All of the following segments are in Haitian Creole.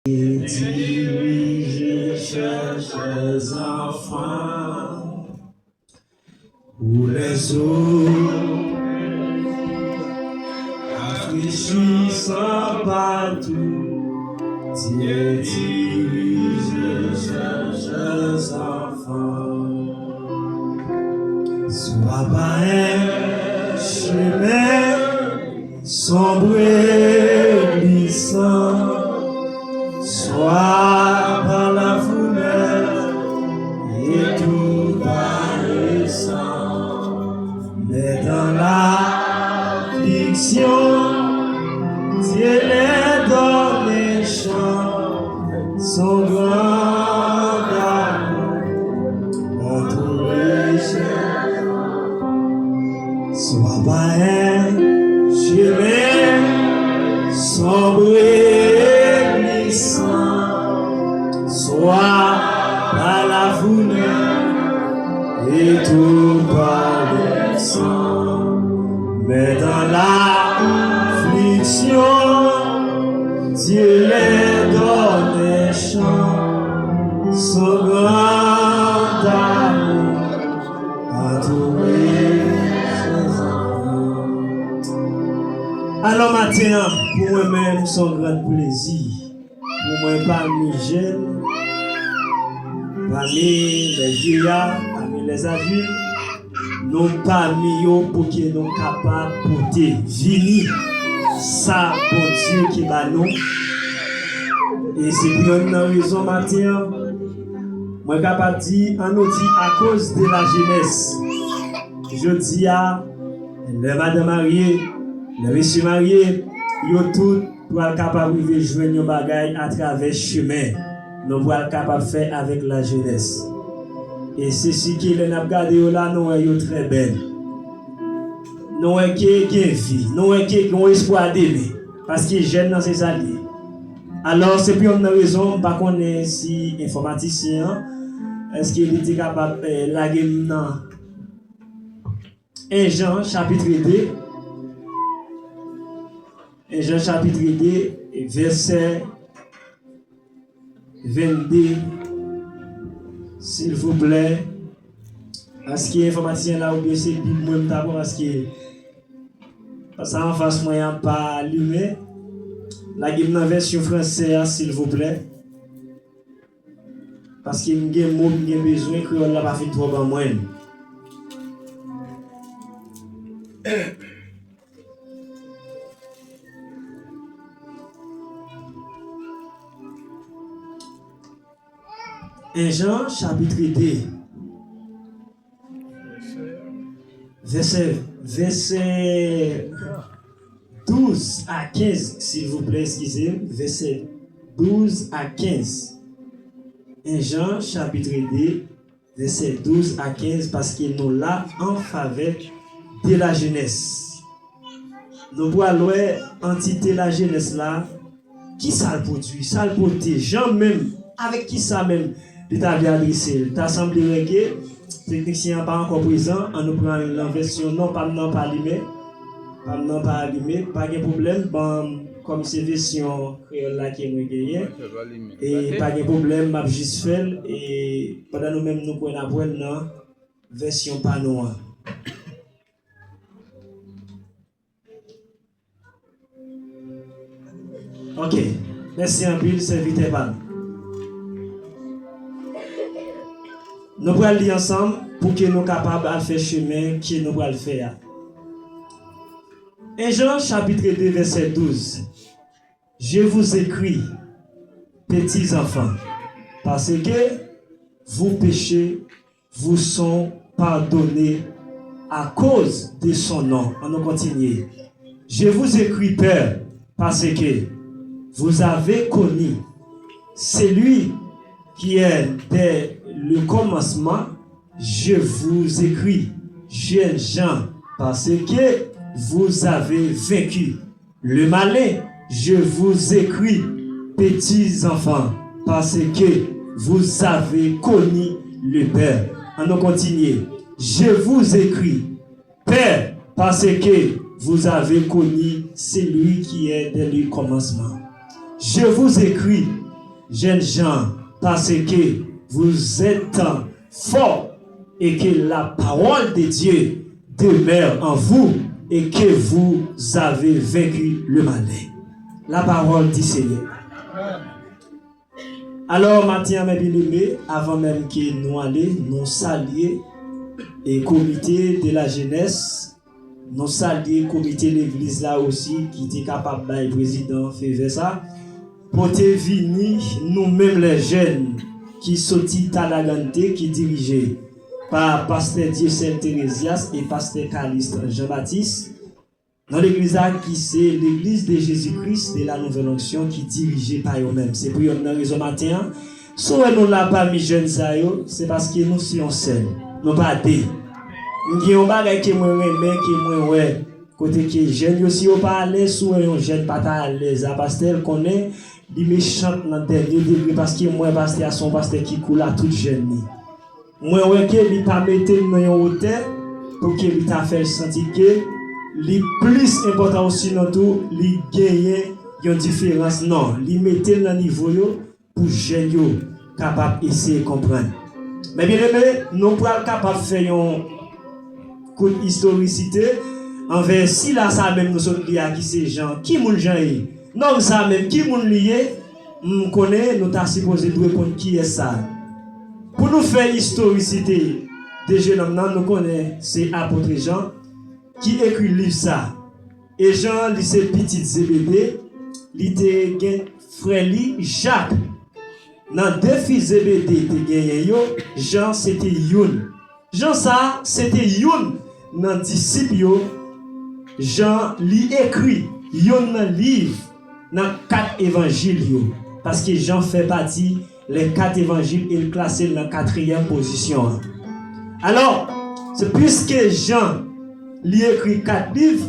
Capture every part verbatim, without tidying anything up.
Dirige chers enfants où les eaux rafraîchissent partout. Dieu dirige chers enfants. Sois pas un chemin sombre et glissant, soit par la foule et tout paraissant, mais dans l'affliction, Dieu leur donne un chant, son grand amour entoure chacun. Sois par un chemin sombre et glissant, soit par la foule et tout paraissant, mais dans l'affliction, Dieu leur donne un chant, son grand amour entoure ses enfants. Alò, maten an, pou mwen menm, se yon gran plezi pou mwen, pami jèn, pami lè vyeyar, pami lè zadil, nou pami yo pou ke nou kapab pote, vini sa Bondye ki ba nou. E se pou yonn nan rezon maten an, mwen kapab di, ann nou di, akoz de la jenès. Jodi a, lè madanm marye, lè mesye marye, yo tout pral kapab rive jwenn yon bagay atravè chemen nou pral kapab fè avèk la jenès. E se si ke lè n ap gade yo la, nou wè yo trè bèl. Nou wè ke gen vi, nou wè ke gen yon espwa demen. Paske jèn nan se sa l ye. Alò, se pou yonn nan rezon, m pa konnen si enfòmatisyen an, èske li te kapab, eh, lage m nan en Jan, chapit de. En Jan, chapit de, vèsè vennde, silvouplè. Èske enfòmatisyen la oubyen se Bib mwen m ta pran, paske sa anfas mwen an pa limen. Lage m nan vèsyon fransè a, silvouplè. Paske m gen mo m gen bezwen, kreyòl la pa fin twò ban mwen. En Jan, chapit de. Vèsè, vèsè douz a kenz, silvouplè, eskize m. Vèsè douz a kenz. En Jan, chapit de, vèsè douz a kenz, paske nou la an favè de la jenès. Nou pral wè antite la jenès la, ki sa l pwodui, sa l pote, jan menm, avèk ki sa menm li ta vle adrese l. Ta sanble wè ke teknisyen an pa ankò prezan, ann nou pran l nan vèsyon non pa m nan pa limen. Pa m nan pa limen, pa gen pwoblèm, ban m, kòm se vèsyon kreyòl la ke mwen genyen. E pa gen pwoblèm, m ap jis fè l, e pandan nou menm nou kwè n ap wè l nan vèsyon pa nou an. Ok. Mèsi anpil, sèvitè pa m. Nou pral li ansanm pou ke nou kapab al fè chemen ke nou pral fè a. En Jan, chapit de, vèsè douz. Je vous écris, petits enfants, parce que vos péchés vous sont pardonnés à cause de son nom. Ann nou kontinye. Je vous écris, pères, parce que vous avez connu celui qui est dès le commencement. Je vous écris, jeunes gens, parce que vous avez vaincu le malin. Je vous écris, petits enfants, parce que vous avez connu le Père. Ann nou kontinye. Je vous écris, pères, parce que vous avez connu celui qui est dès le commencement. Je vous écris, jeunes gens, parce que vous êtes forts et que la parole de Dieu demeure en vous et que vous avez vaincu le malin. La parole du Seigneur. Alò, maten an, mè byeneme, avan menm ke nou ale, nou salye e komite de la jenès, nou salye komite legliz la osi ki te kapab bay prezidan an favè sa, pote vini nou menm lè jèn ki soti Talagante, ki dirije pa pastè Dieuseul Thérésias e pastè Calixte Jean Baptiste, nan legliz la ki se Legliz de Jezi Kris de la Nouvelle Onction ki dirije pa yo menm. Se pou yonn nan rezon maten an, si w wè nou la pami jèn sa yo, se paske nou se yon sèl. Nou pa de. M gen yon bagay ke mwen renmen, ke mwen wè. Kote ke jèn yo, si yo pa alèz, si w wè yon jèn pa ta alèz a pastè, l konnen li mechant nan dènye degre, paske m wè pastè a se yon pastè ki cool a tout jèn li. Mwen wè ke li pa mete l nan yon wotè pou ke li ta fè l santi ke li plis enpòtan, osinon tou li genyen yon diferans. Non, li mete l nan nivo yo pou jèn yo kapab eseye konprann. Mè byeneme, nou pral kapab fè yon kout istorisite anvè sila sa menm nou sot li a ki se Jan. Ki moun Jan ye? Nonm sa menm, ki moun li ye? M konnen nou ta sipoze dwe konn kiyès sa. Pou nou fè istorisite de jenòm nan, nou konnen se apot Jan ki ekri liv sa. E Jan, li se pitit Zebede, li te gen frè li Jak. Nan de fi Zebede te genyen yo, Jan se te youn. Jan sa a, se te youn nan disip yo. Jan, li ekri youn nan liv nan kat evanjil yo, paske Jan fè pati lè kat evanjil e l klase l nan katriyèm pozisyon an. Alò, se piske Jan, li ekri kat liv,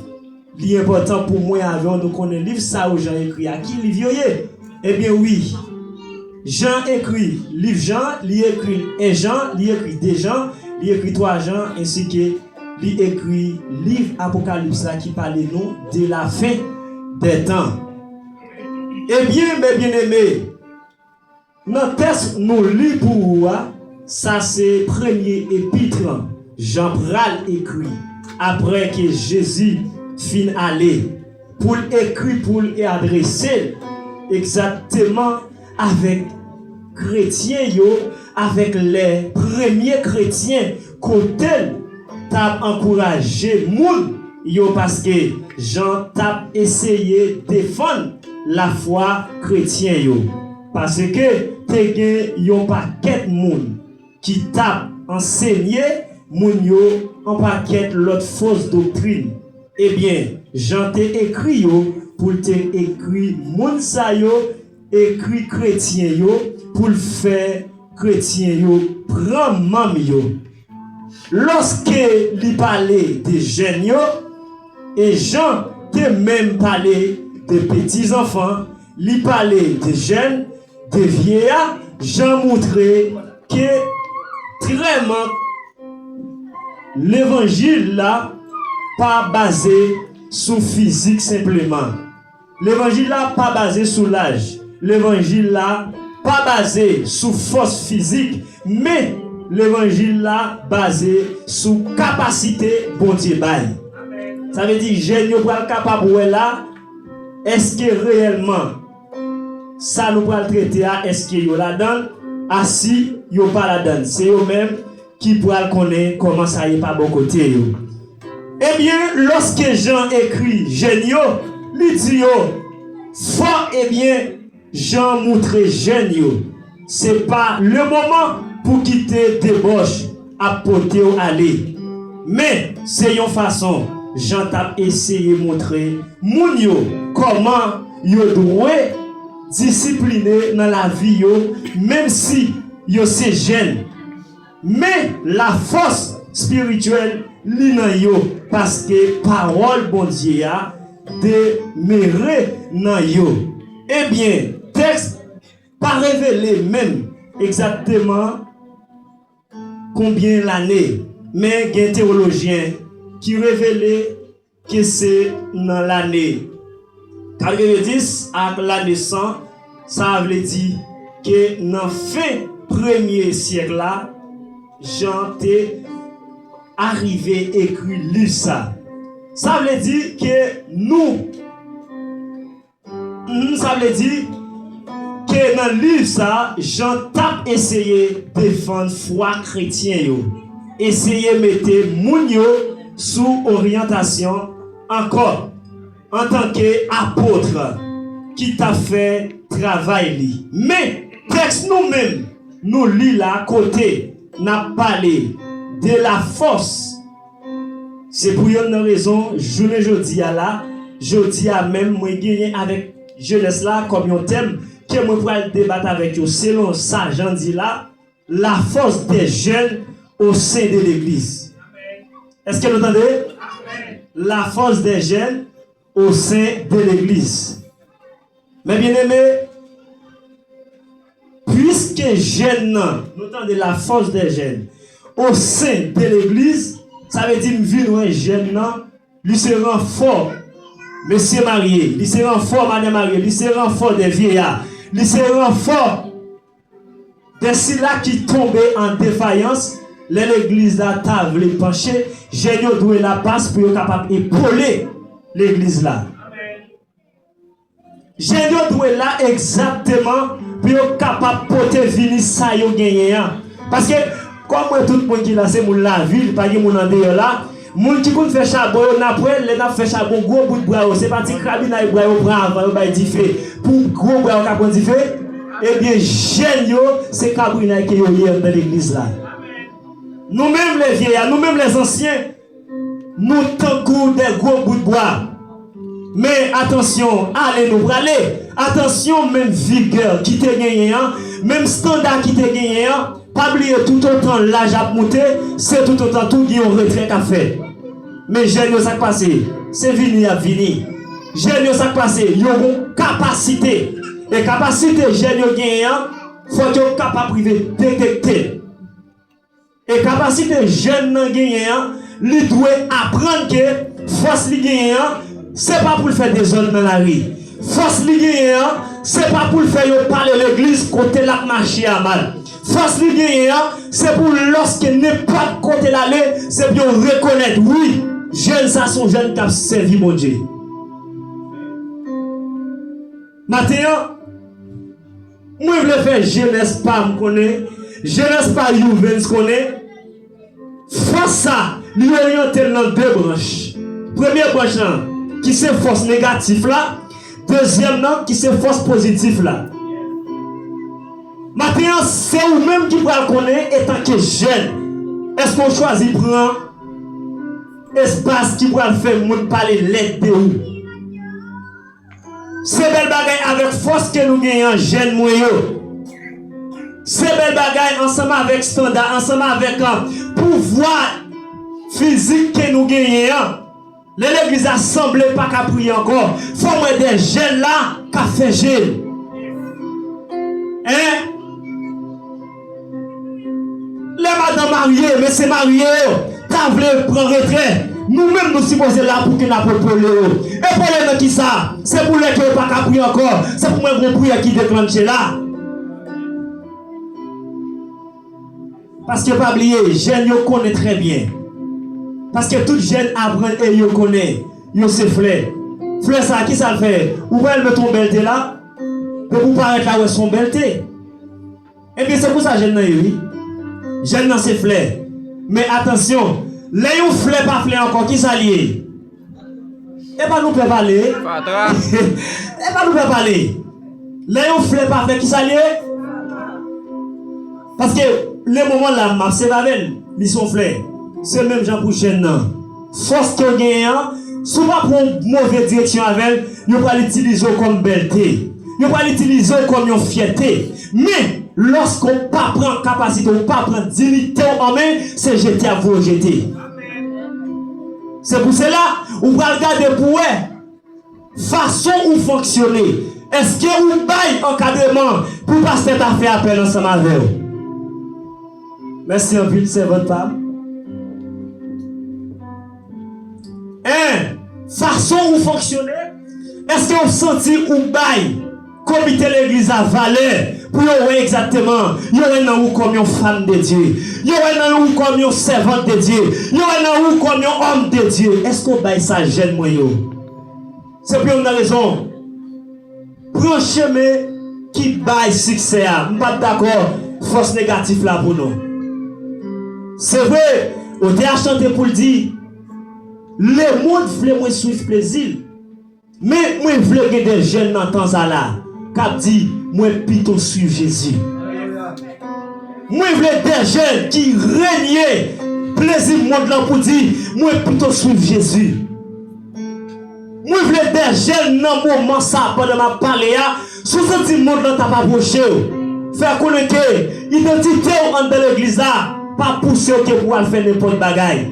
li enpòtan pou mwen avè w nou konnen liv sa yo Jan ekri a, ki liv yo ye? Ebyen wi, Jan ekri liv Jan, li ekri en Jan, li ekri de Jan, li ekri twa Jan, ensi ke li ekri liv Apokalips la ki pale nou de la fen dè tan. Ebyen, mè byeneme, nan tèks nou li pou ou a, sa se premye epit Jan pral ekri apre ke Jezi fin ale, pou l ekri, pou l adrese l egzakteman avèk kretyen yo, avèk lè premye kretyen, kote l t ap ankouraje moun yo, paske Jan t ap eseye defann lafwa kretyen yo, paske te gen yon pakèt moun ki t ap ansenye moun yo yon pakèt lòt fos doktrin. Ebyen, Jan te ekri yo pou l te ekri moun sa yo, ekri kretyen yo, pou l fè kretyen yo pran manm yo. Lòske li pale de jèn yo, e Jan te menm pale de peti zanfan, li pale de jèn, de vye a, Jan moutre ke trè mank levanjil la pa baze sou fizik senpleman. Levanjil la pa baze sou laj. Levanjil la pa baze sou fòs fizik, men levanjil la baze sou kapasite Bondye bay. Sa vle di, jèn yo pral kapab wè la, èske reyèlman sa nou pral trete a, èske yo ladan l, a si yo pa ladan l. Se yo menm ki pral konnen kòman sa ye pa bò kote yo. Ebyen, lòske Jan ekri jèn yo, li di yo, fò, ebyen, Jan moutre jèn yo, se pa lemoman pou kite debòch ap pote w ale. Men, se yon fason Jan t ap eseye moutre moun yo kòman yo dwe disipline nan lavi yo, menm si yo se jèn. Men lafòs espirityèl li nan yo, paske pawòl Bondye a demere nan yo. Ebyen, tèks pa revele menm egzakteman konbyen lane, men gen teyolojyen ki revele ke se nan lane katrevendis ak lane san, sa vle di ke nan fen premye syèk la, Jan te arive ekri liv sa. Sa vle di ke nou, mhm, sa vle di ke nan liv sa, Jan t ap eseye defann fwa kretyen yo, eseye mete moun yo sou oryantasyon ankò antanke apot ki t ap fè travay li. Men, tèks nou menm, nou li la kote n ap pale de lafòs. Se pou yonn nan rezon, jounen jodi a la, jodi a menm, mwen genyen avèk jenès la kòm yon tèm ke mwen pral debat avèk yo selon sa Jan di la, la force des jeunes au sein de l'église. Èske nou tande? La force des jeunes au sein de l'église. Mes bien-aimés, puisque jèn nan, nou tande la force des jeunes au sein de l'église, sa vle di m vin wè jèn nan, li se ranfò mesye marye, li se ranfò madan marye, li se ranfò de vyeya, li se ranfò de sila ki tonbe an defayans. Lè legliz la ta vle panche, jèn yo dwe lapas pou yo kapab epole legliz la. Jèn yo dwe la egzakteman pou yo kapab pote vini sa yo genyen an. Paske, kòm mwen, tout moun ki la se moun lavil, pa gen moun andeyò la. Moun ki konn fè chabon yo, n ap wè, lè n ap fè chabon, gwo bout bwa yo, se pa ti kabinay bwa yo pran avan yo bay dife, pou gwo bwa yo ka pran dife. Ebyen, jèn yo, se kabinay ke yo ye anndan legliz la. Nou menm le vyeya, nou menm les anciens, nou tankou de gwo bout bwa. Men atansyon, ale nou prale. Atansyon, menm vigè ki te genyen an, menm standa ki te genyen an, pa bliye toutotan laj ap moute, se toutotan tou gen yon retrè k ap fèt. Men jèn yo, sa k pase? Se vini y ap vini. Jèn yo, sa k pase? Yo gon kapasite. E kapasite jèn yo genyen an, fòk yo kapab rive detekte l. E kapasite jèn nan genyen an, li dwe aprann ke fòs li genyen an, se pa pou l fè dezòd nan lari. Fòs li genyen an, se pa pou l fè yo pale legliz kote l ap mache a mal. Fòs li genyen an, se pou lòske nenpòt kote l ale, se pou yo rekonèt, wi, jèn sa se yon jèn k ap sèvi Bondye. Maten an, mwen vle fè jenès pa m konnen, jenès pa Youvens konnen, fòs sa, li oryante l nan de branch. Premye branch lan, ki se fòs negatif la, dezyèm nan, ki se fòs pozitif la. Maten an, se ou menm ki pral konnen, etanke jèn, èske w chwazi pran espas ki pral fè moun pale lèd de ou? Se bèl bagay avèk fòs ke nou genyen an, jèn mwen yo. Se bèl bagay ansanm avèk standa, ansanm avèk, ah, pouvwa fizik ke nou genyen an. Lè legliz la sanble pa ka priye ankò, fò m wè de jèn la k ap fè jèn. Hein? Lè madanm marye, mesye marye yo, ta vle pran retrè, nou menm nou sipoze la pou ke n ap epole yo. Epole nan kisa? Se pou lè ke yo pa ka priye ankò, se pou mwen gon priyè ki deklanche la. Paske pa bliye, jèn yo konnen trè byen. Paske tout jèn aprann e yo konnen, yo se flè. Flè sa, kisa l fè? Ou pral met yon bèlte la, depi w parèt la, w wè se yon bèlte. Ebyen, se konsa jèn nan ye, wi. Jèn nan se flè. Men atansyon, lè yon flè pa flè ankò, kisa l ye? Epa nou pè pale. Fatra. Epa nou pè pale. Lè yon flè pa flè, kisa l ye? Paske le moman la, m ap sèvi avè l, li se yon flè. Se menm jan pou jèn nan. Fòs ke w genyen an, si w pa pran yon move direksyon avè l, yo pral itilize w kòm bèlte. Yo pral itilize w kòm yon fyète. Men, lòske w pa pran kapasite, w pa pran diyite w an men, se jete y ap voye w jete. Se pou sela, ou pral gade pou wè fason ou fonksyone. Èske ou bay ankadreman pou pastè ta fè apèl ansanm avè w? Mèsi anpil, sèvant pa m. En, fason ou fonksyone, èske ou santi ou bay komite legliz la valè pou yo wè egzakteman, yo wè nan ou kòm yon fanm de Dye, yo wè nan ou kòm yon sèvant de Dye, yo wè nan ou kòm yon òm de Dye. Èske w bay sa jèn mwen yo? Se pou youn nan rezon. Pran chemen ki bay siksè a. M p ap dakò fòs negatif la pou nou. Se vre, otè a chante pou l di, lemonn vle mwen swiv plezi l. Men mwen vle gen de jèn nan tan sa la k ap di, mwen pito swiv Jezi. Mwen vle de jèn ki renye plezi mond lan pou di, mwen pito swiv Jezi. Mwen vle de jèn nan moman sa, pandan m ap pale a, si w santi mond lan t ap apwoche w, fè konnen ke idantite w anndan legliz la pa pouse w ke pou w al fè nenpòt bagay.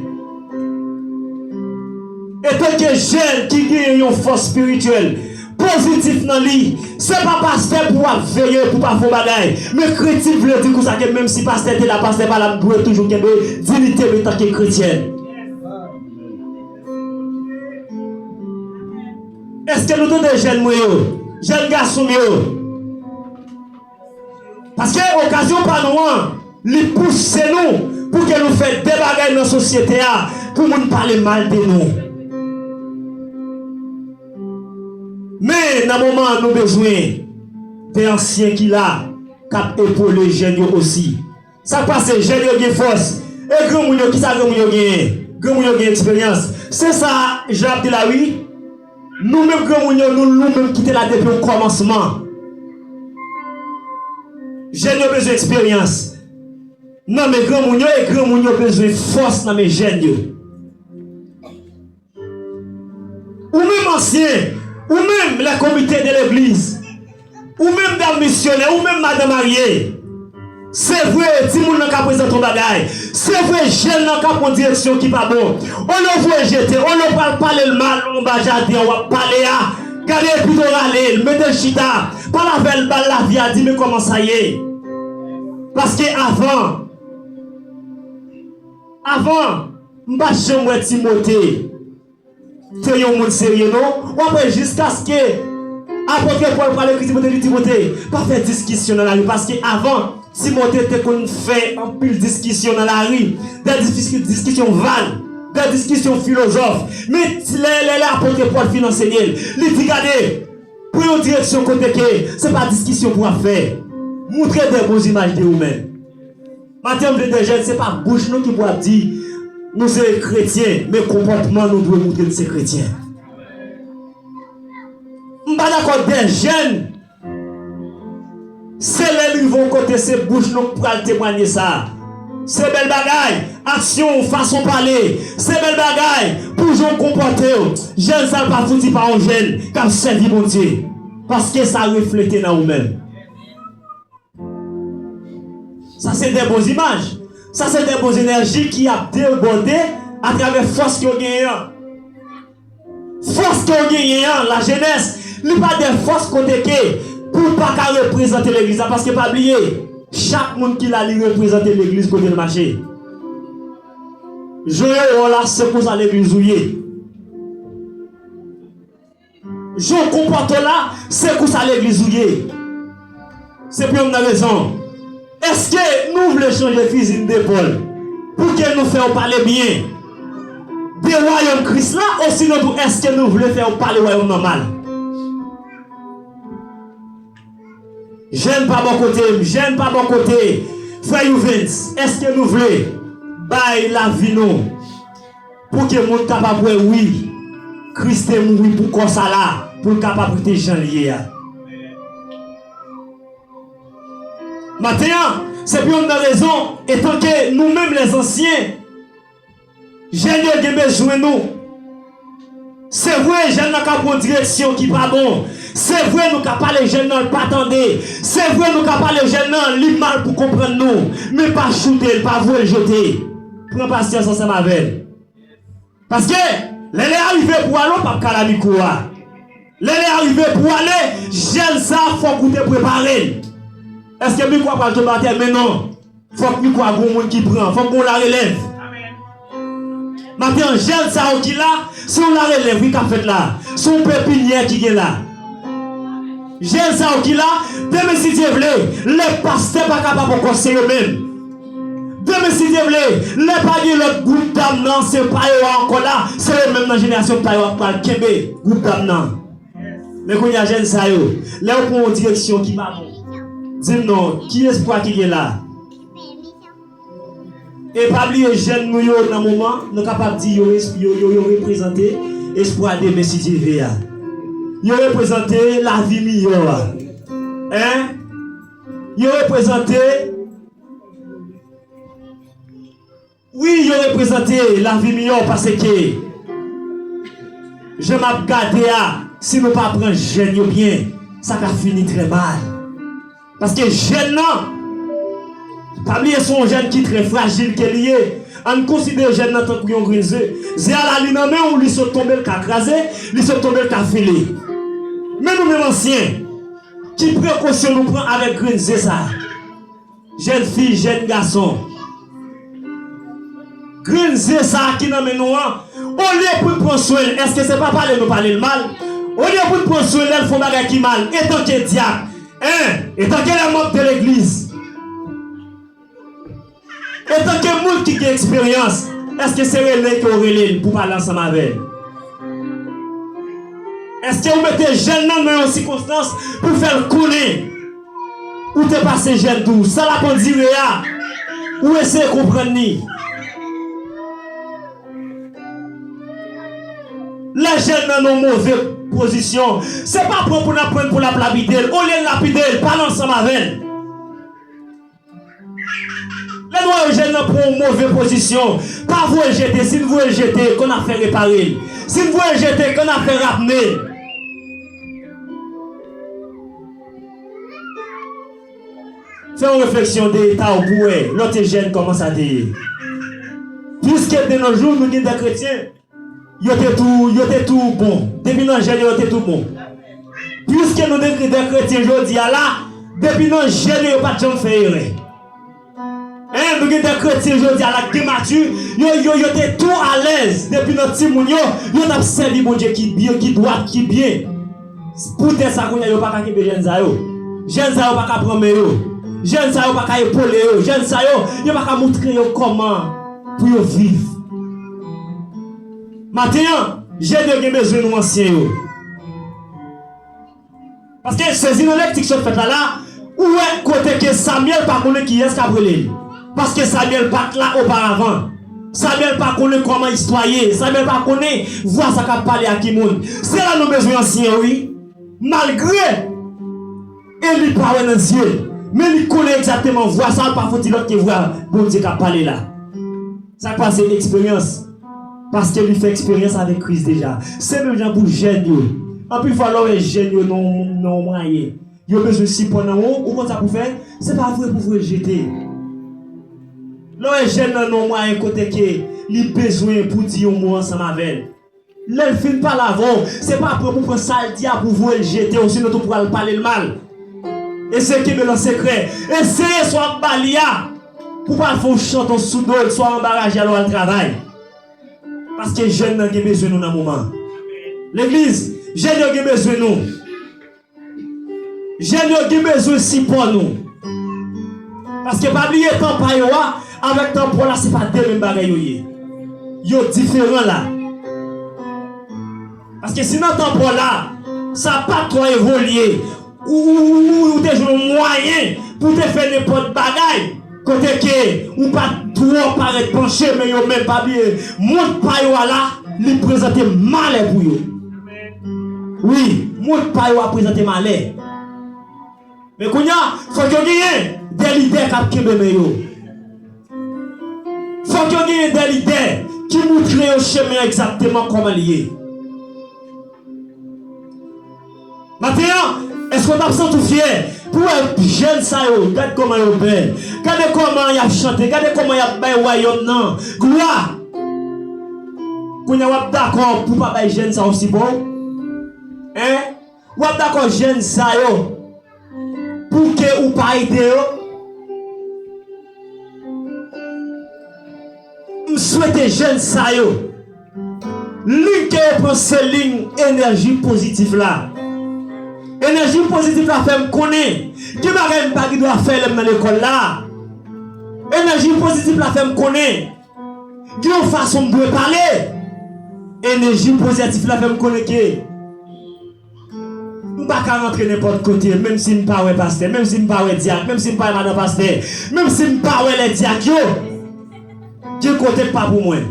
Etanke jèn ki genyen yon fòs espirityèl pozitif nan li, se pa pastè pou w ap veye pou w pa fè yon bagay. Men krentif vle di konsa ke menm si pastè te la, pastè pa la, m dwe toujou kenbe diyite m etanke kretyen. Èske nou tande jèn mwen yo? Jèn gason m yo? Paske okazyon pa nou an, li pouse nou pou ke nou fè de bagay nan sosyete a pou moun pale mal de nou. Men nan moman an, nou bezwen de ansyen ki la, k ap epole jèn yo osi. Sa k pase? Jèn yo gen fòs. E granmoun yo, kisa granmoun yo genyen? Granmoun yo gen eksperyans. Se sa Jan ap di la, wi. Nou menm granmoun yo, nou, nou menm ki te la depi o kòmansman. Jèn yo bezwen eksperyans nan men granmoun yo, e granmoun yo bezwen fòs nan men jèn yo. Ou menm ansyen, ou menm les comités de l'église, ou menm dam misyonè, ou menm madan marye. Se vre, timoun nan ka prezante yon bagay. Se vre, jèn nan ka pran direksyon ki pa bon. Olye w voye jete, olye w pral pale l mal anba jaden an w ap pale a. Gade, pito rale l, mete l chita, pale avè l, ba l lavi a, di men kòman sa ye. Paske avan, avan, m pa t janm wè Timote te yon moun serye, non. W ap wè jiskaske apot Pòl pral ekri Timote, li di, Timote, pa fè diskisyon nan lari, paske avan, Timote te konn fè anpil diskisyon nan lari, de diskis-, diskisyon van, de diskisyon filozòf. Men lè, lè, lè apot Pòl fin ansenye l, li di, gade, pran yon direksyon kote ke se pa diskisyon pou w ap fè. Montre de bon imaj de ou menm. Maten an, m vle de jèn, se pa bouch nou ki pou ap di nou se kretyen, men konpòtman nou dwe montre n se kretyen. M pa dakò de jèn, se lè l rive yon kote, se bouch nou k pral temwanye sa. Se bèl bagay, aksyon, fason pale, se bèl bagay, pou jan w konpòte w. Jèn sa pa fouti pa yon jèn k ap sèvi Bondye, paske sa reflete nan ou menm. Sa se de bon imaj. Sa se de bon enèji ki ap debòde atravè fòs ke w genyen an. Fòs ke w genyen an, lajenès, li pa de fòs kote ke pou w pa ka reprezante legliz la, paske pa bliye, chak moun ki la, li reprezante legliz kote l mache. Jan yo wè w la, se konsa legliz ou ye. Jan w konpòte w la, se konsa legliz ou ye. Se pou youn nan rezon. Èske nou vle chanje fizi n de Pòl pou ke nou fè w pale byen de wayòm Kris la, osinon tou èske nou vle fè w pale wayòm nan mal? Jèn pa bò kote m, jèn pa bò kote frè Youvens, èske nou vle bay lavi nou pou ke moun kapab wè, wi, Kris te mouri pou kò sa la, pou l kapab rete jan l ye a. Maten an, se pou youn nan rezon, etanke nou menm lèzansyen, jèn yo gen bezwen nou. Se vre, jèn nan ka pran direksyon ki pa bon. Se vre, nou ka pale jèn nan, l pa tande. Se vre, nou ka pale jèn nan, li mal pou konprann nou. Men pa choute l, pa voye l jete. Pran pasyans ansanm avè l. Paske, lè lè a rive pou ale, w p ap kale a mikwo a. Lè lè a rive pou ale, jèn sa a, fòk ou te prepare l. Èske mikwo a pral tonbe atè? Men non. Fòk mikwo a gon moun ki pran. Fòk gon larelèv. Maten an, jèn sa yo ki la, se yon larelèv, wi, k ap fèt la. Se yon pepinyè ki gen la. Jèn sa yo ki la, demen si Dye vle, lè pastè pa kapab ankò, se yo menm. Demen si Dye vle, lè pa gen lòt gwoup dam nan, se pa yo a ankò la, se yo menm nan jenerasyon pa yo a k pral kenbe gwoup dam nan. Men kounye a jèn sa yo, lè yo pran yon direksyon ki pa bon, di m non, ki espwa ki gen la? E pa bliye jèn nou yo nan moman, nou kapab di yo, yo, yo, yo reprezante espwa demen si Dye vle a. Yo reprezante lavi miyò a. Hein? Yo reprezante, wi, yo reprezante lavi miyò paske jan m ap gade a, si nou pa pran jèn yo byen, sa ka fini trè mal. Paske jèn nan, pa bliye se yon jèn ki trè frajil ke li ye. Ann konsidere jèn nan tankou yon grenn ze. Ze a la li nan men w, li sot tonbe l ka kraze, li sot tonbe l ka file. Men nou menm ansyen, ki prekosyon nou pran avèk grenn ze sa a? Jèn fi, jèn gason. Grenn ze sa a ki nan men nou an, olye pou n pran swen l, èske se pa pale nou pale l mal? Olye pou n pran swen l lè l fè yon bagay ki mal, etanke dyak, en, etanke lè manm de legliz, etanke moun ki gen eksperyans, èske se rele ke w rele l pou pale ansanm avè l? Èske w mete jèn nan nan yon sikonstans pou fè l konnen ou te pase jèn tou? Sa l ap andire a, ou eseye konprann li? Lè jèn nan nan yon move pozisyon, se pa pran pou n ap pran l pou l ap lapide l. Olye l lapide l, pale ansanm avè l. Lè nou wè jèn nan pran yon move pozisyon, pa voye l jete. Si n voye l jete, kò n ap fè repare l. Si n voye l jete, kò n ap fè rapne l. Fè yon refleksyon de eta w pou wè lè w te jèn kòman sa te ye. Piske de nos jours, nou gen de kretyen, yo te tou, yo te tou bon. Depi nan jèn yo, yo te tou bon. Piske nou de, de kretyen jodi a la, depi nan jèn yo, yo pa t janm fè erè. En, nou gen de kretyen jodi a la ki gen mati, yo, yo, yo te tou alèz. Depi nan timoun yo, yo t ap sèvi Bondye ki byen, ki dwat, ki byen. Poutèt sa, kounye a, yo pa ka kenbe jèn sa yo. Jèn sa yo pa ka pran men yo. Jèn sa yo pa ka epole yo. Jèn sa yo, yo pa ka montre yo kòman pou yo viv. Maten an, jèn yo gen bezwen nou ansyen yo. Paske sezi nan lekti k sot fèt la la, ou wè kote ke Samyèl pa konnen kiyès k ap rele l. Paske Samyèl pa t la oparavan. Samyèl pa konnen kòman istwa ye. Samyèl pa konnen vwa sa k ap pale a ki moun. Se la nou bezwen ansyen, wi. Malgre Eli pa wè nan zye l, men li konnen egzakteman vwa sa a pa fouti lòt ke vwa Bondye k ap pale la. Sa k pase? Eksperyans. Paske li fè eksperyans avèk Kris deja. Se menm jan pou jèn yo. Anpil fwa, lè w wè jèn yo nan yon, nan yon mwayen, yo bezwen sipò nan ou, ou konn sa pou fè? Se pa vre pou voye l jete. Lè w wè jèn nan nan yon mwayen kote ke li bezwen pou di yon mo ansanm avè l, lè l fin pale avè w, se pa pran pou pran sa l di a pou voye l jete, osinon tou pou al pale l mal. Eseye kenbe l an sekrè. Eseye sa w ap ba li a pou pa fè w chante sou do l, swa anba raje a lè w al travay. Paske jèn nan gen bezwen nou nan moman. Legliz, jèn yo gen bezwen nou. Jèn yo gen bezwen sipò nou. Paske pa bliye tan pa yo a, avèk tan pa w la, se pa de menm bagay yo ye. Yo diferan la. Paske si nan tan pa w la, sa pa twò evolye, ou, ou, ou, ou, ou te jwenn yon mwayen pou te fè nenpòt bagay, kote ke ou pa t twò parèt panche, men yo menm pa bliye, mond pa yo a la, li prezante malè pou yo. Wi, mond pa yo a prezante malè. Men kounye a, fòk yo genyen de lidè k ap kenbe men yo. Fòk yo genyen de lidè ki moutre yo chemen an egzakteman kòman li ye. Maten an, èske w t ap santi w fyè pou wè jèn sa yo? Gad kòman yo bèl. Gade kòman y ap chante. Gade kòman y ap bay Wayòm nan glwa. Kounye a, w ap dakò pou pa bay jèn sa yo sipò? Hein? W ap dakò jèn sa yo pou ke ou pa ede yo? M swete jèn sa yo, liy ke yo pran se liy enèji pozitif la. Enèji pozitif la fè m konnen gen bagay m pa gen dwa fè lè m nan lekòl la. Enèji pozitif la fè m konnen gen yon fason m dwe pale. Enèji pozitif la fè m konnen ke m pa ka rantre nenpòt kote, menm si m pa wè pastè, menm si m pa wè dyak, menm si m pa wè madan pastè, menm si m pa wè lè dyak yo. Gen kote k pa pou mwen.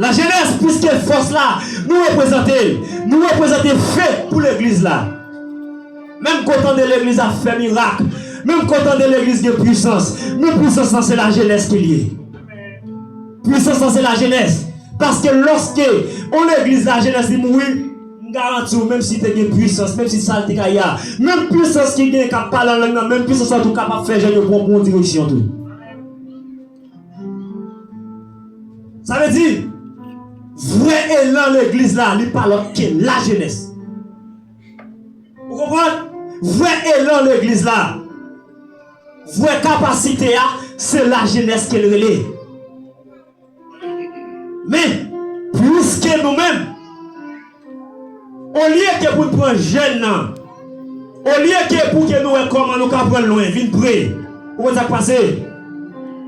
Lajenès, piske fòs la, nou reprezante l. Nou reprezante fe pou legliz la. Menm kote de legliz ap fè mirak. Menm kote de legliz gen pwisans. Men pwisans lan se lajenès ki l ye. Pwisans lan se lajenès. Paske lòske yon legliz lajenès li mouri, m garanti w, menm si te gen pwisans, menm si sa l te ka ye a, menm pwisans ki gen k ap pale an lang nan, menm pwisans lan tou kapab fè jèn yo pran bon direksyon tou. Sa vle di, vrè elan legliz la, li pa lòt ke lajenès. Ou konprann? Vrè elan legliz la, vrè kapasite a, se lajenès ke l rele. Men, pliske nou menm, olye ke pou n pran jèn nan, olye ke pou ke nou wè kòman nou ka pran l lwen, vin pre. Ou konn sa k pase?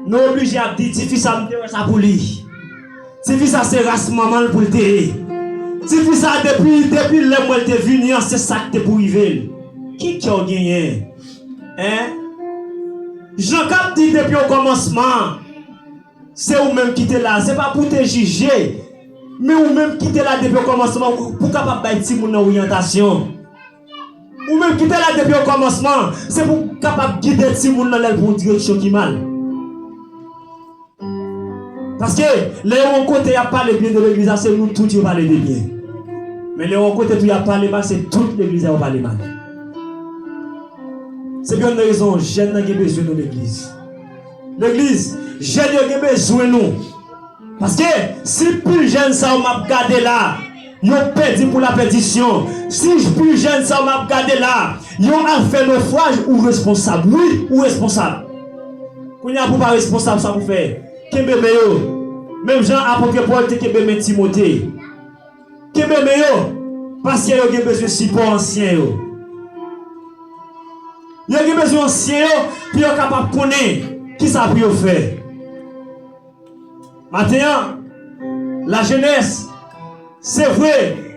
Nou oblije ap di, tifi sa m te wè sa pou li. Tifi sa se ras manman l pou l te ye. Tifi sa depi, depi lè m wè l te vini an, se sa k te pou rive l. Ki kè w genyen? Hein? Jan k ap di depi okòmansman, se ou menm ki te la, se pa pou te jije, men ou menm ki te la depi okòmansman pou, pou kapab bay timoun nan oryantasyon. Ou menm ki te la depi okòmansman, se pou kapab gide timoun nan lè l pran yon direksyon ki mal. Paske lè yo yon kote y ap pale byen de legliz la, se nou tout yo pale de byen. Men lè yo yon kote tou y ap pale mal, se tout legliz la yo pale mal. Se pou youn nan rezon jèn nan gen bezwen nou legliz. Legliz, jèn yo gen bezwen nou. Paske si pil jèn sa yo m ap gade la, yo pèdi pou lapèdisyon. Si pil jèn sa yo m ap gade la, yo al fè nofraj, ou responsab. Wi, ou responsab. Kounye a pou w pa responsab, sa pou w fè? Kenbe men yo. Menm jan apot Pòl te kenbe men Timote. Kenbe men yo, paske yo gen bezwen sipò ansyen yo. Yo gen bezwen ansyen yo pou yo kapab konnen kisa pou yo fè. Maten an, lajenès, se vre,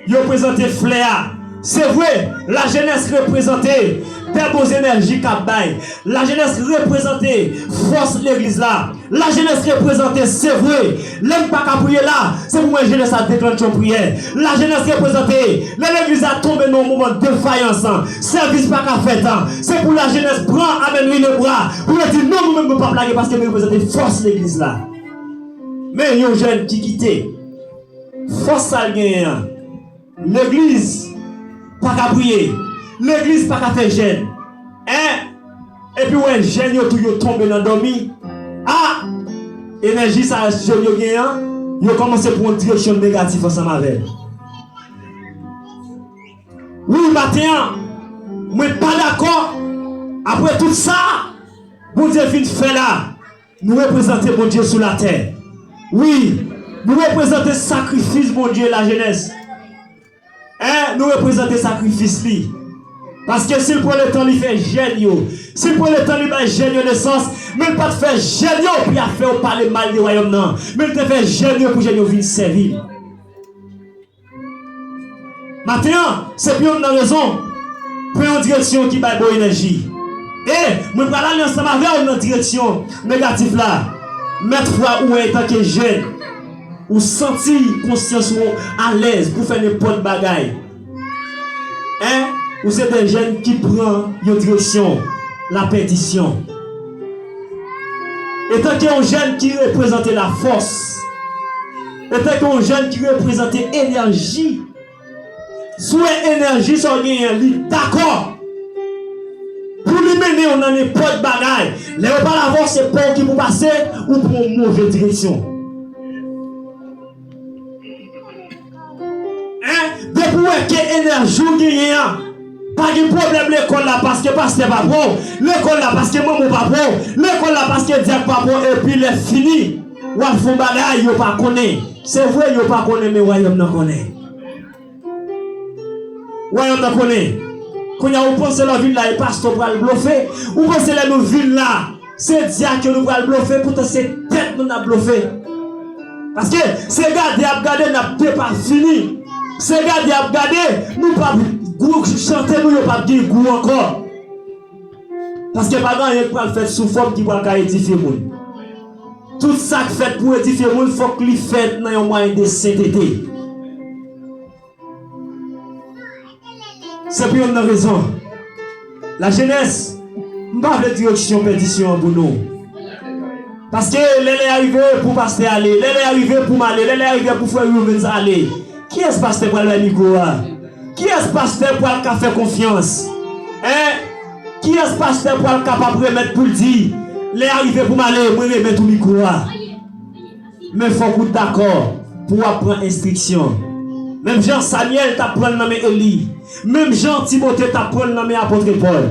yo prezante flè a. Se vre, lajenès reprezante bèl bon enèji k ap bay. Lajenès reprezante fòs legliz la. Lajenès reprezante, se vre. Lè m pa ka priye la, se pou mwen jenès la deklantche yon priyè. Lajenès reprezante, lè legliz la tonbe nan yon moman defayans, sèvis pa ka fèt, se pou lajenès pran amèn wi le bra pou yo di non, nou menm nou p ap lage paske nou reprezante fòs legliz la. Men yon jèn ki kite fòs sa l genyen an, legliz pa ka priye, legliz pa ka fè jèn. Hein? Epi w wè jèn yo tou yo tonbe nan dòmi. A! Enèji sa jèn yo genyen an, yo kòmanse pran yon direksyon negatif ansanm avè l. Wi, maten an, mwen pa dakò. Apre tout sa Bondye fin fè la, nou reprezante Bondye sou latè. Wi, nou reprezante sakrifis Bondye, lajenès. Hein, nou reprezante sakrifis li. Paske si l pran letan li fè jèn yo, si l pran letan li bay jèn yo nesans, men l pa t fè jèn yo pou y ap fè yo pale mal de wayòm nan, men l te fè jèn yo pou jèn yo vin sèvi l. Maten an, se pou youn nan rezon, pran yon direksyon ki bay bon enèji. E mwen pral ale ansanm avè w nan direksyon negatif la. Mèt fwa ou wè etanke jèn, ou santi konsyans ou alèz pou fè nenpòt bagay. Hein? Ou se de jèn ki pran yon direksyon lapèdisyon. Etanke yon jèn ki reprezante lafòs, etanke yon jèn ki reprezante enèji, si w wè enèji sa w genyen an, li dakò pou li mennen w nan nenpòt bagay. Lè yo pale avè w, se pa w ki pou pase, ou pran yon move direksyon. Hein? Depi w wè ke enèji w genyen an, pa gen pwoblèm lekòl la paske pastè pa pran w, lekòl la paske manman w pa pran w, lekòl la paske dyak pa pran w, epi lè fini, w ap fè yon bagay yo pa konnen. Se vre, yo pa konnen, men wayòm nan konnen. Wayòm nan konnen. Kounye a, ou panse lè w vin la, e pastè w pral blofe? Ou panse lè nou vin la, se dyak yo nou pral blofe, poutan se tèt nou n ap blofe? Paske se gade y ap gade n ap depafini. Se gade y ap gade, nou p ap gou, chante nou yo p ap gen gou ankò. Paske pa gen anyen k pral fèt sou fòm ki pral ka edifye moun. Tout sa k fèt pou edifye moun, fòk li fèt nan yon mwayen de sentete. Se pou youn nan rezon. Lajenès, m pa vle direksyon pèdisyon an pou nou. Paske lè lè a rive pou pastè ale, lè lè a rive pou m ale, lè lè a rive pou frè Rubens ale, kiyès pastè pral bay mikwo a? Kiyès pastè pral ka fè konfyans? Hein? Kiyès pastè pral kapab remèt pou l di, lè a rive pou m ale, mwen remèt ou mikwo a? Men fòk ou dakò pou w ap pran enstriksyon. Menm jan Samyèl t ap pran l nan men Eli, menm jan Timote t ap pran l nan men apot Pòl.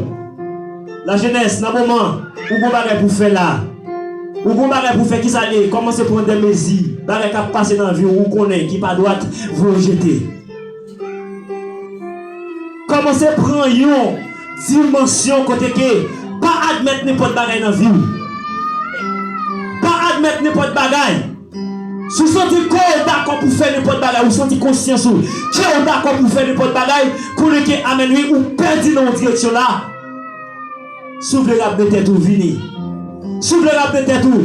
Lajenès, nan moman, ou gon bagay pou fè la. Ou gon bagay pou fè, kisa l ye? Kòmanse pran de mezi, bagay k ap pase nan vi w, ou konnen ki pa dwat, voye jete. Kòmanse pran yon dimansyon kote ke pa admèt nenpòt bagay nan vi w. Pa admèt nenpòt bagay. Si w santi kò w dakò pou fè nenpòt bagay, ou santi konsyans ou, kè w dakò pou fè nenpòt bagay, konnen ke amèn wi, ou pèdi nan yon direksyon la. Si w vle raple tèt ou, vini. Si w vle raple tèt ou,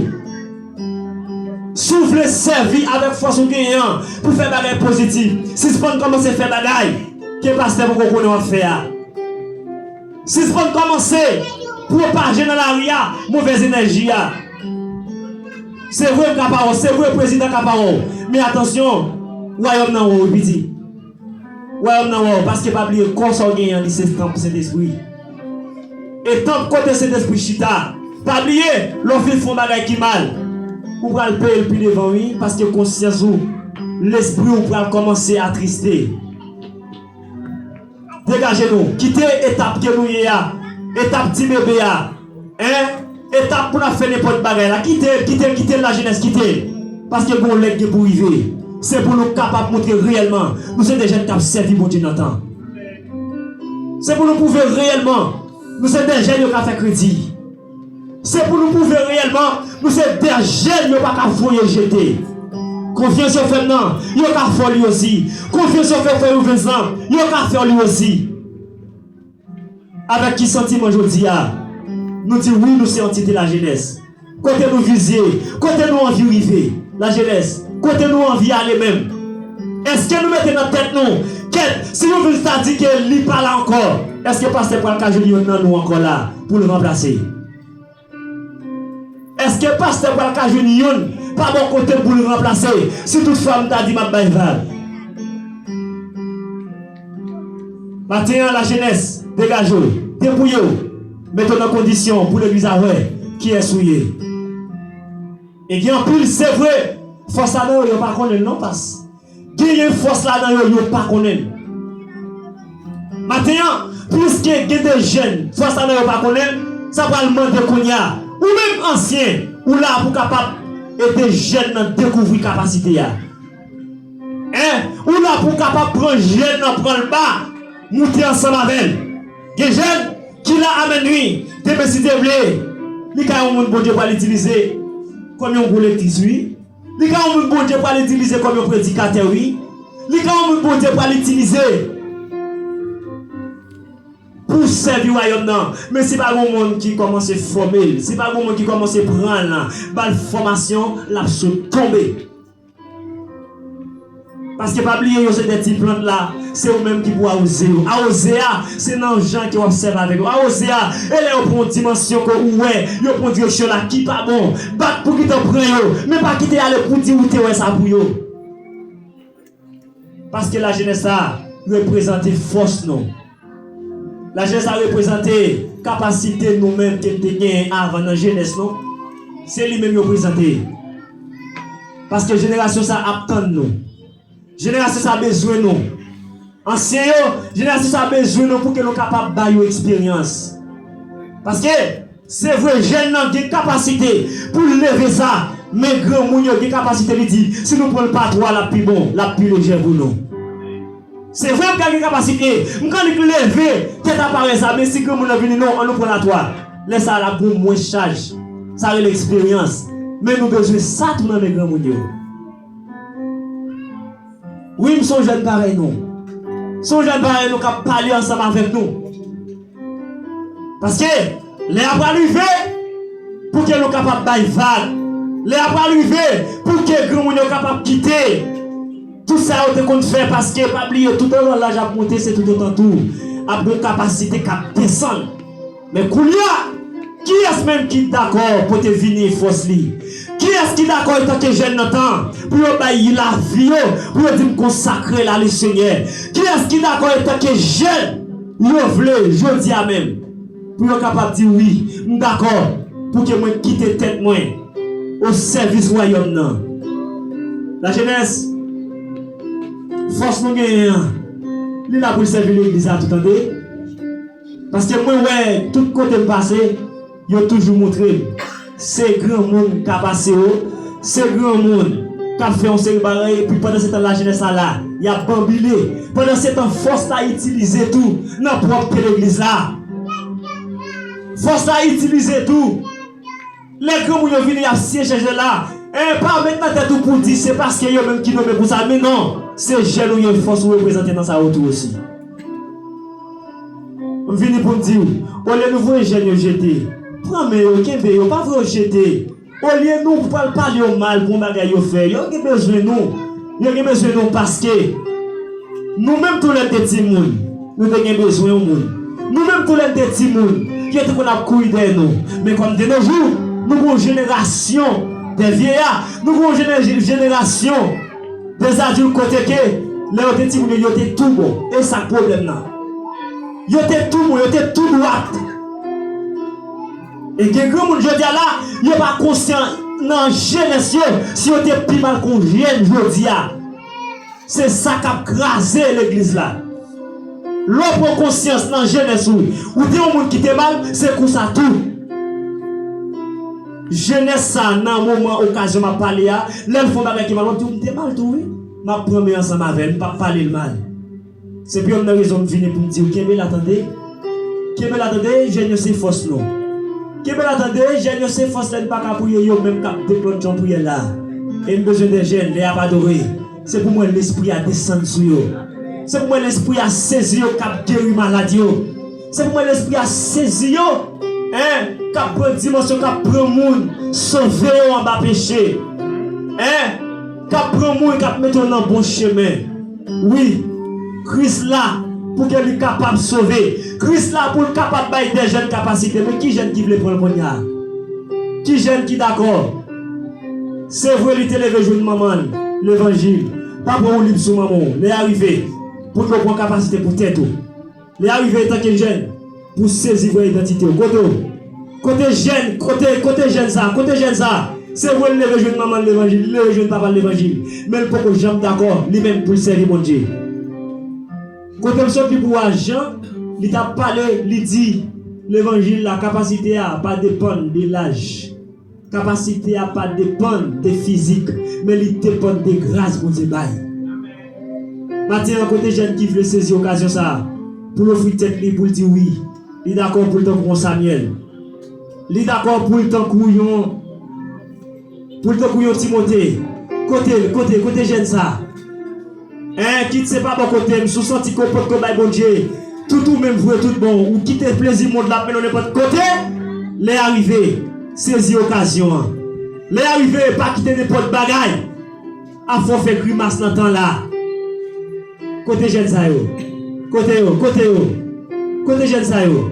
si w vle sèvi avèk fòs ou genyen an pou fè bagay pozitif, sispann kòmanse fè bagay ke pastè poko konnen w ap fè a. Sispann kòmanse pwopaje nan lari a movèz enèji a. Se vre m ka pa wè w, se vre prezidan ka pa wè w. Men atansyon, wayòm nan wè w wi piti. Wayòm nan wè w, paske pa bliye kò sa w genyen an, li se tanp Sentespri. E tanp kote Sentespri chita. Pa bliye, lè w fin fè yon bagay ki mal, ou pral peye l pi devan wi, paske konsyans ou, lespri w pral kòmanse atriste. Degaje nou. Kite etap ke nou ye a. Etap ti bebe a. Hein? Etap pou n ap fè nenpòt bagay la. Kite l, kite l, kite l, lajenès, kite l. Paske gon lè k gen pou rive. Se pou nou kapab montre reyèlman nou se de jèn k ap sèvi Bondye nan tan. Se pou nou pwouve reyèlman nou se de jèn yo ka fè kredi. Se pou nou pwouve reyèlman nou se de jèn yo pa ka voye jete. Konfyans yo fè m nan, yo ka fè w li osi. Konfyans yo fè frè Rubens lan, yo ka fè w li osi. Avèk ki santiman jodi a nou di wi, nou se antite lajenès? Kote nou vize? Kote nou anvi rive? Lajenès, kote nou anvi ale menm? Èske nou mete nan tèt nou, kèt, si Rubens ta di ke li pa la ankò, èske pastè pral ka jwenn youn nan nou ankò la pou l ranplase? Èske pastè pral ka jwenn youn pa bò kote l pou l ranplase si toutfwa m ta di m ap bay vag? Maten an, lajenès, degaje w, debouye w, mete w nan kondisyon pou legliz a wè kiyès ou ye. E gen anpil, se vre, fòs ladan yo, yo pa konnen l non, pas. Genyen fòs ladan yo, yo pa konnen l. Maten an, piske gen de jèn, fòs ladan yo pa konnen l, sa pral mande kounye a, ou menm ansyen, ou la pou kapab ede jèn nan dekouvri kapasite a. Hein? Ou la pou kapab pran jèn nan, pran l ba, moute ansanm avè l. Gen jèn ki la, amèn wi, demen si Dye vle, li ka yon moun Bondye pral itilize kòm yon gwo lektris wi. Li ka yon moun Bondye pral itilize kòm yon predikatè wi. Li ka yon moun Bondye pral itilize pou sèvi wayòm nan. Men si pa gen yon moun ki kòmanse fòme l, si pa gen yon moun ki kòmanse pran l, ba l fòmasyon, l ap sot tonbe. Paske pa bliye, yo se de ti plant la, se ou menm ki pou awoze yo. Awoze a, se nan jan ke w ap sèvi avèk yo. Awoze a, e lè yo pran yon dimansyon ke ou wè, yo pran yon direksyon la ki pa bon, bat pou gentan pran yo, men pa kite y ale pou di ou te wè sa pou yo. Paske lajenès sa reprezante fòs nou. Lajenès sa reprezante kapasite nou menm ke n te genyen avan nan jenès nou. Se li menm yo prezante. Paske jenerasyon sa ap tann nou. Jenerasyon sa bezwen nou. Ansyen yo, jenerasyon sa bezwen nou pou ke nou kapab ba yo eksperyans. Paske se vre, jèn nan gen kapasite pou l leve sa, men granmoun yo gen kapasite li di, si nou pran l pa twa, l ap pi bon, l ap pi lejè pou nou. Se vre, m ka gen kapasite, m ka annik leve tèt a parèz la, men si granmoun nan vini, non, ann nou pran latwa. Lè sa a, l ap gen mwens chaj. Sa rele eksperyans. Men nou bezwen sa tou nan men granmoun yo. Wi, m se yon jèn parèy nou. Se yon jèn parèy nou k ap pale ansanm avèk nou. Paske lè a pral rive pou ke nou kapab bay vag. Lè a pral rive pou ke granmoun yo kapab kite tout sa yo te konn fè, paske pa bliye, toutotan laj ap monte, se toutotan tou ap gen kapasite k ap desann. Men kounye a, kiyès menm ki dakò pote vini fòs li? Kiyès ki dakò, etanke jèn nan tan, pou yo bay lavi yo, pou yo di, "M konsakre l a le Senyè"? Kiyès ki dakò, etanke jèn, yo vle, jodi a menm, pou yo kapab di, "Wi, m dakò pou ke mwen kite tèt mwen o sèvis wayòm nan"? Lajenès, fòs nou genyen an, li la pou l sèvi legliz la tou, tande. Paske mwen wè, tout kote m pase, yo toujou montre m se granmoun k ap ase yo, se granmoun k ap fè yon seri bagay, epi pandan se tan lajenès la la, y ap banbile. Pandan se tan, fòs la itilize tou nan pwòpte legliz la. Fòs la itilize tou. Lè granmoun yo vini, y ap syeje la. E pa met nan tèt ou pou di se paske yo menm ki nonmen pou sa. Men non, se jèn ou ye, fòs ou reprezante nan sa yo tou osi. M vini pou m di w, olye nou voye jèn yo jete, pran men yo, kenbe yo, pa voye yo jete. Olye nou pral pale yo mal pou yon bagay yo fè, yo gen bezwen nou. Yo gen bezwen nou paske nou menm tou lè n te timoun, nou te gen bezwen yon moun. Nou menm tou lè n te timoun, yo te konn ap kouri dèyè nou. Men kòm de nos jours, nou gen yon jenerasyon de vyeya, nou gen yon jene-, jenerasyon de zadil kote ke lè yo te timoun, yo te tou bon. E sa k pwoblèm nan. Yo te tou bon, yo te tou dwat. E gen granmoun jodi a la, yo pa konsyan nan jenès yo, si yo te pi mal ke yon jèn jodi a. Se sa k ap kraze legliz la. Lè w pran konsyans nan jenès ou, ou te yon moun ki te mal, se konsa tou. Jenès sa, nan moman okazyon m ap pale a, lè l fè yon bagay ki mal, w ap di, "M te mal tou, wi." M ap pran men ansanm avè l, m p ap pale l mal. Se pou youn nan rezon m vini pou m di w, kenbe la tande. Kenbe la tande, jèn yo se fòs nou. Kenbe la tande, jèn yo se fòs lè n pa ka priye, yo menm k ap deklonche yon priyè la. E m bezwen de jèn, lè y ap adore. Se pou mwen lespri a desann sou yo. Se pou mwen lespri a sezi yo k ap geri malad yo. Se pou mwen lespri a sezi yo, en, k ap pran dimansyon, k ap pran moun, sove yo anba peche. En, k ap pran moun, k ap mete yo nan bon chemen. Wi, Kris la pou ke li kapab sove. Kris la pou l kapab bay de jèn kapasite. Men ki jèn ki vle pran l kounye a? Ki jèn ki dakò? Se vre, li te leve jwenn manman l, levanjil. Pa pran woulib sou manman w. Lè a rive pou ke w pran kapasite pou tèt ou. Lè a rive, antanke jèn, pou sezi vrè idantite w. Kote w? Kote jèn, kote, kote jèn sa? Kote jèn sa? Se vre, l leve jwenn manman l levanjil, li leve jwenn papa l levanjil. Men l poko janm dakò, li menm, pou l sèvi Bondye. Kote m sot li pou w a Jan, li t ap pale, li di, levanjil la, kapasite a pa depann de laj. Kapasite a pa depann de fizik, men li depann de gras Bondye bay. Maten an, kote jèn ki vle sezi okazyon sa a pou l ofri tèt li, pou l di wi, li dakò pou l tankou yon Samyèl. Li dakò pou l tankou yon, pou l tankou yon Timote. Kote l? Kote, kote jèn sa a? En, kit se pa bò kote m, si w santi ke w potko bay Bondye tout ou menm vre, tout bon, ou kite plezi mond la ap mennen w nenpòt kote, lè a rive, sezi okazyon an. Lè a rive, pa kite nenpòt bagay ap fè w fè grimas nan tan la. Kote jèn sa yo? Kote yo? Kote yo? Kote jèn sa yo?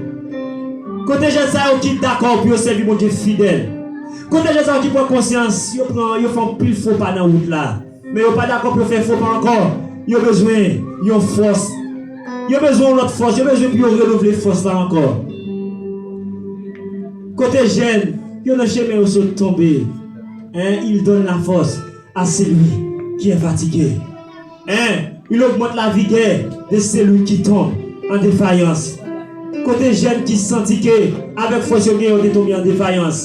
Kote jèn sa yo ki dakò pou yo sèvi Bondye fidèl? Kote jèn sa yo ki pran konsyans, yo pran, yo fè anpil fo pa nan wout la? Men yo pa dakò pou yo fè fo pa ankò. Yo bezwen yon fòs. Yo bezwen yon lòt fòs. Yo bezwen pou yo renouvle fòs la ankò. Kote jèn yo nan chemen yo sot tonbe? En, il donne la force à celui qui est fatigué. En, il augmente la vigueur de celui qui tombe en défaillance. Kote jèn ki santi ke avèk fòs yo genyen, yo te tonbe an defayans?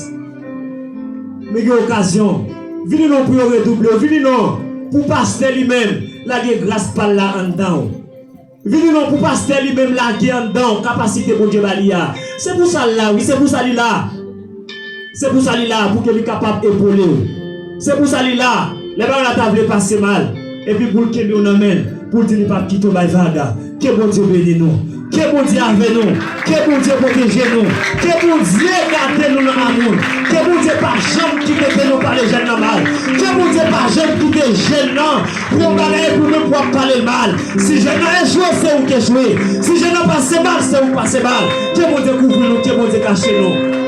Men gen okazyon. Vini non pou yo redouble. Vini non pou pastè li menm lage gras pa l la anndan w. Vini non pou pastè li menm lage anndan w kapasite Bondye ba li a. Se pou sa l la, wi, se pou sa li la. Se pou sa li la, pou ke li kapab epole w. Se pou sa li la, lè bagay la ta vle pase mal, epi pou l kenbe w nan men l, pou l di li p ap kite w bay vag. Ke Bondye beni nou. Ke Bondye avè nou. Ke Bondye pwoteje nou. Ke Bondye gade nou nan amoun. Ke Bondye pa janm kite ke nou pale jèn nan mal. Ke Bondye pa janm kite jèn nan pou yon bagay pou nou pou ap pale l mal. Si jèn nan echwe, se ou k echwe. Si jèn nan pase mal, se ou k pase mal. Ke Bondye kouvri nou, ke Bondye kache nou.